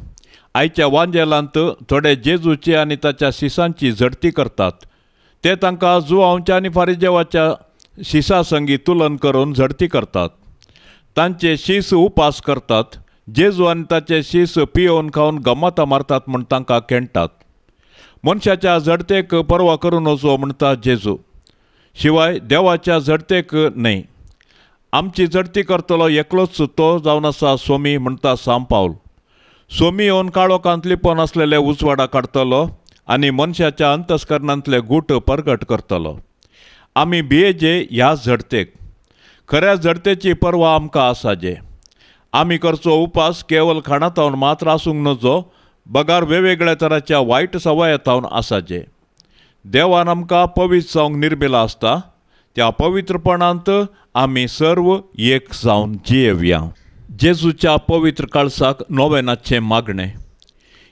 Speaker 2: आयच्या वांजेलांत थोडे जेजूची आनी ताच्या शिसांची झडती करतात. ते तांकां जुवांवच्या आनी फारिजेवाच्या शिसा संगी तुलन करून झडती करतात. तांचे शीस उपास करतात. जेजू आनी ताचे शीस पियोवन खावन गमतां मारतात म्हूण तांकां खेणटात. मनशाच्या झडतेक पर्वा करून वचो म्हणटा जेजू, शिवाय देवाच्या झडतेक न्हय. आमची झडती करतलो एकलोच तो जावन आसा सोमी म्हणटा सांव पावल. सोमी येवन काळोखांत लिपोवन आसलेले उजवाडा काडटलो आनी मनशाच्या अंतस्करणांतले गूट परगट करतलो. आमी भियेजे ह्या झडतेक. खऱ्या झडतेची पर्वा आमकां आसा जे. आमी करचो उपास केवल खाणा तावन मात्र आसूंक नजो, बगार वेगवेगळ्या तराच्या वायट सवया तावन आसा जे. देवान आमकां पवित्र जावंक निर्मिला आसता. त्या पवित्रपणांत आमी सर्व एक जावन जियेवया. जेजूच्या पवित्र काळसाक नोवेनाचें मागणें.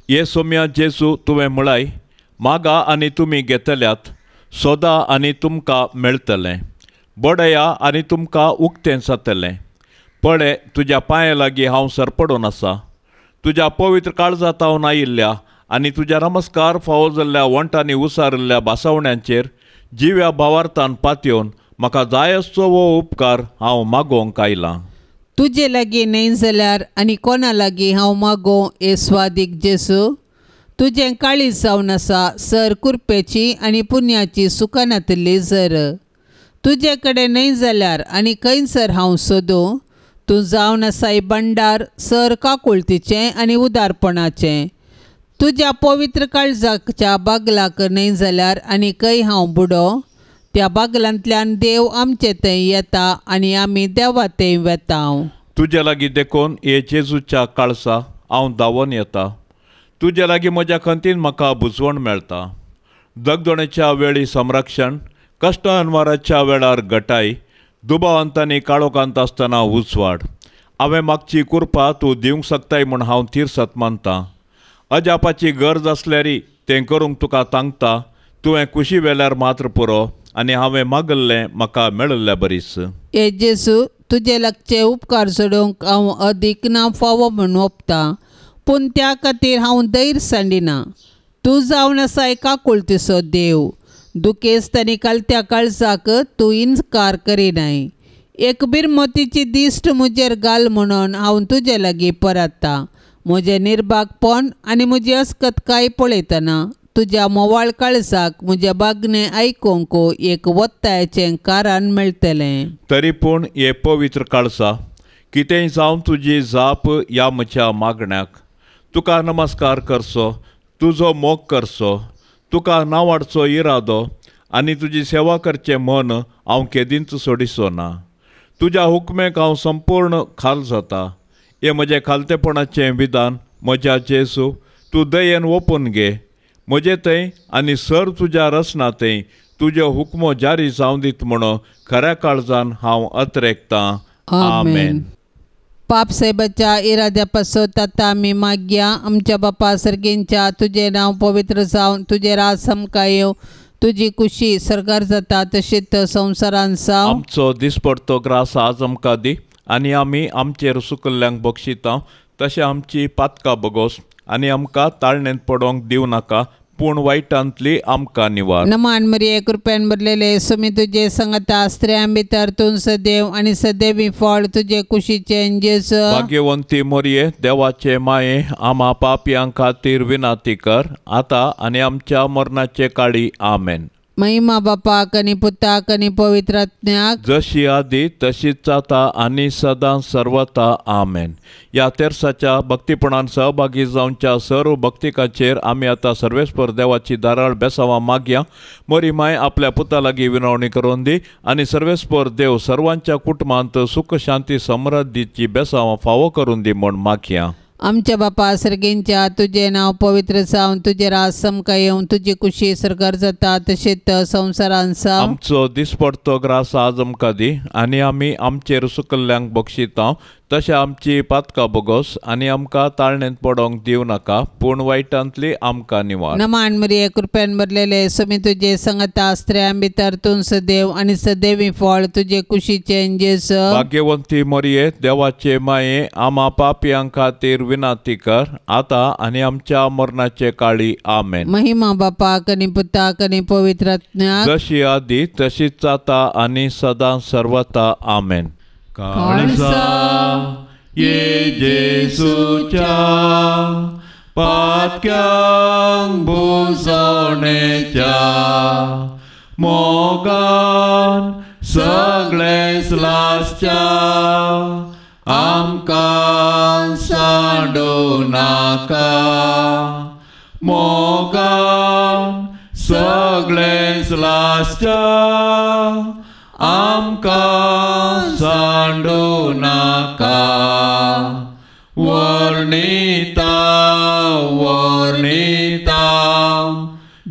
Speaker 2: हे सोम्या जेजू, तुवें म्हळाय, मागा आनी तुमी घेतल्यात, सोदा आनी तुमकां मेळटलें, बडया आनी तुमकां उक्तें जातलें. पळय, तुज्या पांया लागीं हांव सरपडून आसा. तुज्या पवित्र काळजा तावन आयिल्ल्या आनी तुज्या नमस्कार फावो जाल्ल्या वंटांनी उसारिल्ल्या भासावण्यांचेर जिव्या भावार्थान पातयेवन म्हाका जाय आसचो हो उपकार हांव मागोवंक आयलां.
Speaker 1: तुजे लागीं न्हय जाल्यार आनी कोणा लागीं हांव मागों हे स्वादीक जेजू? तुजें काळीज जावन आसा सर कुरपेची आनी पुण्याची सुखानातिल्ली जर. तुजे कडेन न्हय जाल्यार आनी खंयसर हांव सोदूं? तूं जावन आसाय भंडार सर काकुळतीचें आनी उदारपणाचें. तुज्या पवित्र काळजाच्या बागलाक न्हय जाल्यार आनी खंय हांव बुडो? त्या बागलांतल्यान देव आमचे थंय येता आनी आमी देवा थंय वेता.
Speaker 2: तुजे लागीं देखून हे जेजूच्या काळसा हांव धांवून येता. तुजे लागीं म्हज्या खंतीन म्हाका बुजवण मेळटा. दगदोणेच्या वेळी संरक्षण, कश्ट अनवाराच्या वेळार गटाय, दुबावांत आनी काळोखांत आसतना उजवाड. हांवें मागची कृपा तूं दिवंक शकताय म्हूण हांव तिरसत मानतां. अजापाची गरज आसल्यारी तें करूंक तुका तांकता. तुवें कुशी वेल्यार मात्र पुरो आनी हांवें मागल्लें म्हाका मेळिल्ल्या बरीच.
Speaker 1: हे जेजू, तुजे लागचे उपकार जोडूंक हांव अदीक ना फावो म्हूण ओपतां, पूण त्या खातीर हांव धैर्य सांडिना. तूं जावन आसाय काकुळतीचो देव. दुखेस्त आनी कालत्या काळजाक तूं इन्कार करिनाय. एक बिरमतीची दिश्ट म्हजेर घाल म्हणून हांव तुजे लागीं परतता. म्हजें निर्भागपण आनी म्हजी अस्कतकाय पळयतना तुज्या मोवाळ काळजाक म्हजें बागणें आयकूंक एक वत्तायाचें कारण मेळटलें.
Speaker 2: तरी पूण हे पवित्र काळसा, कितेंय जावन तुजी जाप ह्या म्हज्या मागण्याक. तुका नमस्कार करचो, तुजो मोग करचो, तुका नांवाडचो इरादो आनी तुजी सेवा करचें मन हांव केदींच सोडिचो ना. तुज्या हुकमेक हांव संपूर्ण खाल जाता. हें म्हजें खालतेपणाचें विधान म्हज्या जेजू, तूं दयेन ओपून घे. म्हजे थंय आनी सर तुज्या रचना थंय तुज्यो हुकमो जारी जावं दीत म्हणून खऱ्या काळजान हांव अत्रेकतां. आमेन.
Speaker 1: पाप साहेबाच्या इराद्या पासत आतां आमी मागया. आमच्या बापा सर्गींच्या, तुजें नांव पवित्र जावन तुजें राज आमकां येवं, तुजी कुशी सरकार जाता तशीच संवसारान जावं.
Speaker 2: आमचो दिसपडतो ग्रास आज आमकां दी आनी आमी आमचेर सुकल्ल्यांक बक्षिता तशें आमची पातकां बगोस आनी आमकां ताळणेंत पडोवंक दिवं नाका, पूण वायटांतली आमकां निवार.
Speaker 1: नमान मरिये, कृपेन भरलेले, सुमी तुजे संगता, स्त्रियां भितर तूं सदैव आनी सदैवी फळ तुजे कुशीचें जेजू.
Speaker 2: भाग्यवंती मोरये, देवाचे माये, आमा पापयां खातीर विनाती कर आतां आनी आमच्या मरणाचे काळी. आमेन.
Speaker 1: महिमा बापाक आनी पुताक आनी पवित्र आत्म्याक,
Speaker 2: जशी आदी तशीच जाता आनी सदां सर्वता. आमेन. ह्या तेर्साच्या भक्तीपणान सहभागी जावच्या सर्व भक्तिकाचेर आमी आतां सर्वेस्पर देवाची धाराळ बेसावां मागया. मोरी माय आपल्या पुता लागीं विनवणी करून दी आनी सर्वेस्पर देव सर्वांच्या कुटुंबांत सुख शांती समृद्धीची बेसावां फावो करून दी म्हूण मागया.
Speaker 1: आमच्या बापा सर्गेंच्या, तुजें नांव पवित्र जावन, तुजें राज समकां येवन, तुजी कुशी सरकार जाता तशेंच संवसारान जावं.
Speaker 2: आमचो दिसपडतो ग्रास आज आमकां दी आनी आमी आमचेर सुकल्ल्यांक बक्षिता तशें आमची पातकां बोगोस आनी आमकां ताळणेंत पडोंक दिवं नाका, पूण वायटांतली आमकां निवार.
Speaker 1: नमान मरिये, कृपेन भरलेले, स्वामी तुजे संगता, स्त्रियां भितर तूं सदैव आनी सदैवी फळ तुजे कुशीचें जेजू.
Speaker 2: भाग्यवंती मरिये, देवाचे माये, आमा पापयां खातीर विनंती कर आतां आनी आमच्या मरणाचे काळी. आमेन.
Speaker 1: महिमा बापाक आनी पुताक आनी पवित्र आत्म्याक,
Speaker 2: जशी आदी तशीच जाता आनी सदां सर्वता. आमेन. काळजा ये जेजूच्या पातक्यांक बुजवणेच्या मोगान सगळेच लासच्या आमकां सांडू नाका. मोगान सगळेच लासच्या आमकां सांडू नाका. वर्णिता वर्णिता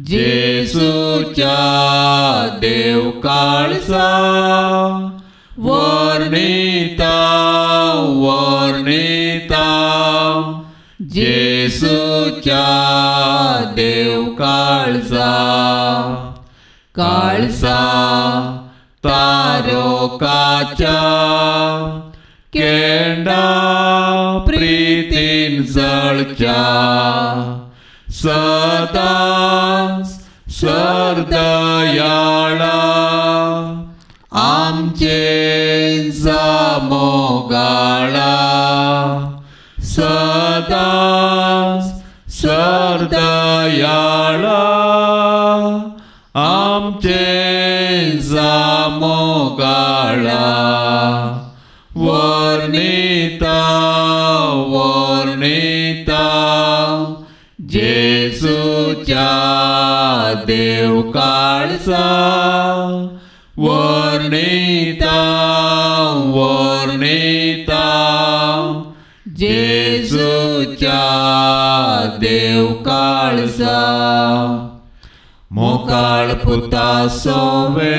Speaker 2: जेजूच्या देव काळजा, वर्णिता वर्णिता जेजूच्या देव काळजा. काळजा तारोकाच्या केंडा प्रीतीन जळच्या सदांच सरदयाळा आमचे जामोगाळा, सदांच सरदयाळा आमचे जामोगाळा. वर्णिता वर्णिता जेजूच्या देव काळजा, वर्णिता वर्णिता जेजूच्या देव काळजा. मोकाळ पुता सोवे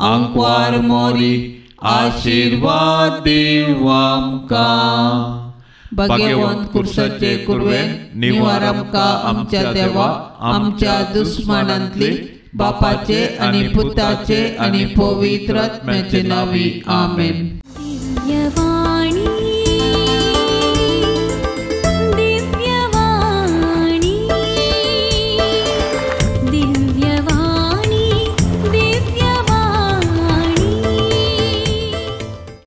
Speaker 2: आंकवार मोरी आशीर्वाद दिव आमकां.
Speaker 1: भाग्यवंत कुर्साचे कुर्वेन निवार आमकां आमच्या देवा, आमच्या दुस्मानांतली, बापाचे आनी पुताचे आनी पवित्र आत्म्याचे नांवी. आमेन.